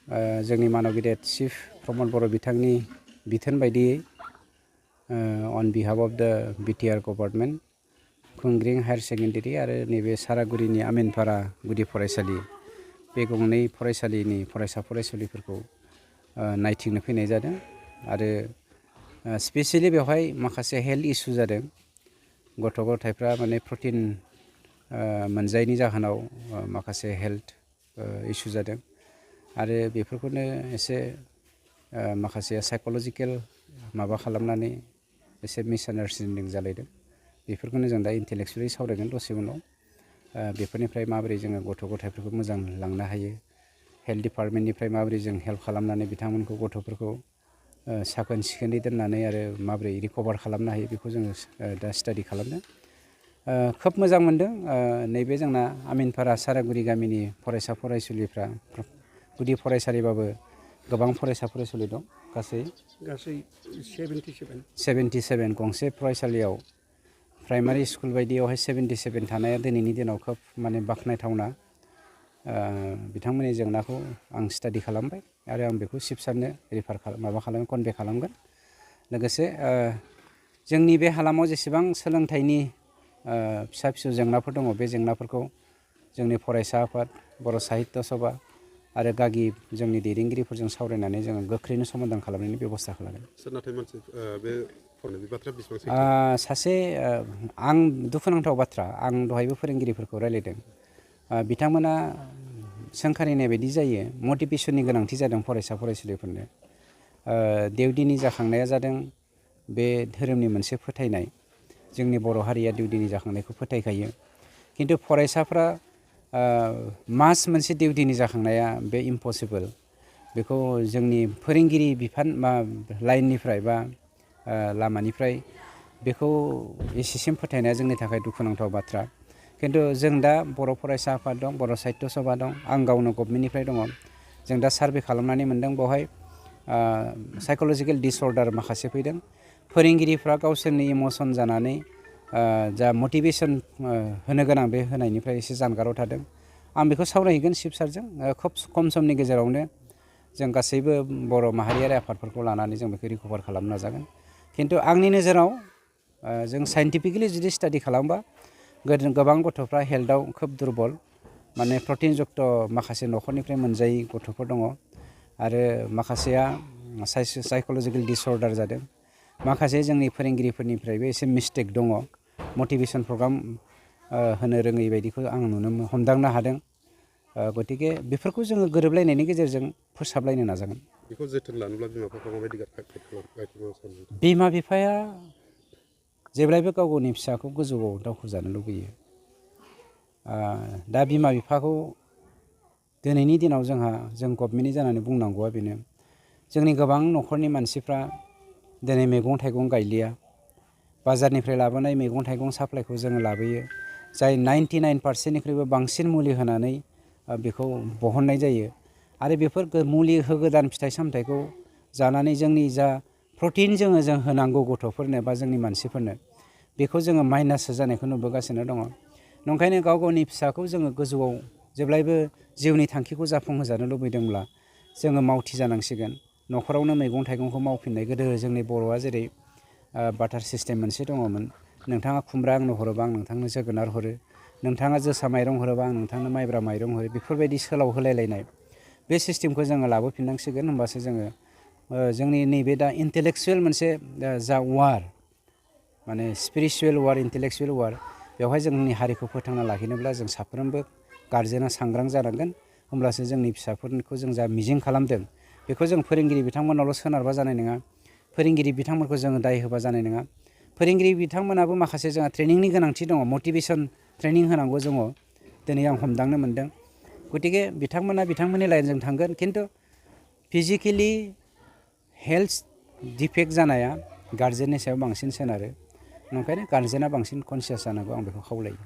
जोंनि मानव गेदेर चिफ प्रमद बर' बिथांनि बिथोन बायदियै अन बिहाफ अफ द बिटिआर गभर्नमेन्ट खुंग्रिं हायार सेकेन्डारि आरो नैबे सारागुरिनि आमिनपारा गुदि फरायसालि बे गंनै फरायसालिनि फरायसा फरायसुलिफोरखौ नायथिंनो फैनाय जादों आरो स्पेसियेलि बेवहाय माखासे हेल्थ इसु जादों। गथ' गथायफ्रा माने प्रटिन मोनजायैनि जाहोनाव माखासे हेल्थ इसु जादों आरो बेफोरखौनो एसे माखासे साइक'लजिकेल माबा खालामनानै एसे मिसआन्डारस्टेन्डिं जालायदों। बेफोरखौनो जों दा इन्टेलेक्सुवेलि सावरायगोन दसे उनाव बेफोरनिफ्राय माबोरै जोङो गथ' गथायफोरखौ मोजां लांनो हायो, हेल्थ डिपार्टमेन्टनिफ्राय माबोरै जों हेल्प खालामनानै बिथांमोनखौ गथ'फोरखौ साखोन सिखोनै दोननानै आरो माबोरै रिकभार खालामनो हायो बेखौ जोङो दा स्टाडि खालामदों। खोब मोजां मोनदों। नैबे जोंना आमिनपारा सारागुरि गामिनि फरायसा फरायसुलिफ्रा गुदि फरायसालिबाबो गोबां फरायसा फरायसुलि दं। गासै 77 गंसे फरायसालियाव प्राइमारि स्कुल बायदियावहाय 77 थानाया दिनैनि दिनाव खोब माने बाख्नायथावना। बिथांमोननि जेंनाखौ आं स्टाडि खालामबाय आरो आं बेखौ चिफ सारनो कनभे खालामगोन। लोगोसे जोंनि बे हालामाव जेसेबां सोलोंथाइनि फिसा फिसौ जेंनाफोर दङ बे जेंनाफोरखौ जोंनि फरायसा आफाद, बर' साहित्य सभा आरो गागि जोंनि दैदेनगिरिफोरजों सावरायनानै जोङो गोख्रैनो समाधान खालामनायनि बेब'स्था खालामगोन। नाथाय मोनसे बे बाथ्राया बेसेबां सैथो? सासे आं दुखुनांथाव बाथ्रा, आं दहायबो फोरोंगिरिफोरखौ रायलायदों। बिथांमोना सोंखारिनाय बायदि जायो मटिभेसननि गोनांथि जादों फरायसा फरायसुलिफोरनो। देवदिनि जाखांनाया जादों बे धोरोमनि मोनसे फोथायनाय। जोंनि बर' हारिया देवदिनि जाखांनायखौ फोथायखायो। खिन्थु फरायसाफ्रा मास मोनसे देवदिनि जाखांनाया बे इम्पसिबोल। बेखौ जोंनि फोरोंगिरि बिफान लाइननिफ्राय बा लामानिफ्राय बेखौ एसेसिम फोथायनाया जोंनि थाखाय दुखुनांथाव बाथ्रा। खिन्थु जों दा बर' फरायसा आफाद दं, बर' साहित्य सभा दं, आं गावनो गभमेन्टनिफ्राय दङ। जों दा सार्भे खालामनानै मोनदों बेवहाय साइक'लजिकेल डिसअर्डार माखासे फैदों। फोरोंगिरिफ्रा गावसोरनि इमसन जानानै जा मटिभेसन होनो गोनां बे होनायनिफ्राय एसे जानगाराव थादों। आं बेखौ सावरायहैगोन चिफ सारजों। खोब खम समनि गेजेरावनो जों गासैबो बर' माहारियारि आफादफोरखौ लानानै जों बेखौ रिकभार खालामनो नाजागोन। खिन्थु आंनि नोजोराव जों साइन्टिफिकेलि जुदि स्टाडि खालामबा गोबां गथ'फ्रा हेल्थआव खोब दुरबल, माने प्रटिन जुक्त माखासे न'खरनिफ्राय मोनजायै गथ'फोर दङ आरो माखासेया साइक'लजिकेल डिसअर्डार जादों। माखासे जोंनि फोरोंगिरिफोरनिफ्रायबो एसे मिस्टेक दङ। मटिभेसन प्रग्राम होनो रोङै बायदिखौ आं हमदांनो हादों। गतिके बेफोरखौ जोङो गोरोबलायनायनि गेजेरजों फोसाबलायनो नाजागोन। बेखौ जोथोन लानोब्ला बिमा बिफाफ्रा माबायदि गाइड खालामो? बिमा बिफाया जेब्लायबो गाव गावनि फिसाखौ गोजौआव दावखोजानो लुबैयो। दा बिमा बिफाखौ दिनैनि दिनाव जों गभमेन्टनि जानानै बुंनांगौआ बेनो, जोंनि गोबां न'खरनि मानसिफ्रा दिनै मैगं थाइगं गायलिया। बाजारनिफ्राय लाबोनाय मैगं थाइगं साप्लाइखौ जोङो लाबोयो, जाय 99% बांसिन मुलि होनानै बेखौ बहननाय जायो आरो बेफोर मुलि होगोदान फिथाइ सामथाइखौ जानानै जोंनि जा प्रटिन जों होनांगौ गथ'फोरनो बा जोंनि मानसिफोरनो, बेखौ जोङो माइनाससो जानायखौ नुबोगासिनो दङ। नंखायनो गाव गावनि फिसाखौ जोङो गोजौआव जेब्लायबो जिउनि थांखिखौ जाफुंहोजानो लुबैदोंब्ला जोङो मावथि जानांसिगोन। न'खरावनो मैगं थाइगंखौ मावफिननाय। गोदो जोंनि बर'आ जेरै बाटार सिस्टेम मोनसे दङमोन। नोंथाङा खुमब्रा आंनो हरोबा आं नोंथांनो जोगोनार हरो, नोंथाङा जोसा माइरं हरोबा आं नोंथांनो माइब्रा माइरं हरो, बेफोरबायदि सोलाव होलायलायनाय बे सिस्टेमखौ जोङो लाबोफिननांसिगोन। होमबासो जोङो जोंनि नैबे दा इन्टेलेक्सुवेल मोनसे जा वार, माने स्पिरिचुवेल वार, इन्टेलेक्सुवेल वार, बेवहाय जोंनि हारिखौ फोथांना लाखिनोब्ला जों साफ्रोमबो गारजेना सांग्रां जानांगोन। होमब्लासो जोंनि फिसाफोरखौ जों जा मिजिं खालामदों बेखौ जों फोरोंगिरि बिथांमोनावल' सोनारबा जानाय नङा। फोरोंगिरि बिथांमोनखौ जोङो दाय होबा जानाय नङा। फोरोंगिरि बिथांमोनाबो माखासे जोंहा ट्रेनिंनि गोनांथि दङ, मटिभेसन ट्रेनिं होनांगौ दङ। दिनै आं हमदांनो मोनदों। गतिके बिथांमोना बिथांमोननि लाइनजों थांगोन, खिन्थु फिजिकेलि हेल्थ डिफेक्ट जानाया गारजेननि सायाव बांसिन सोनारो। ओंखायनो गारजेना बांसिन कनसियास जानांगौ, आं बेखौ खावलायो।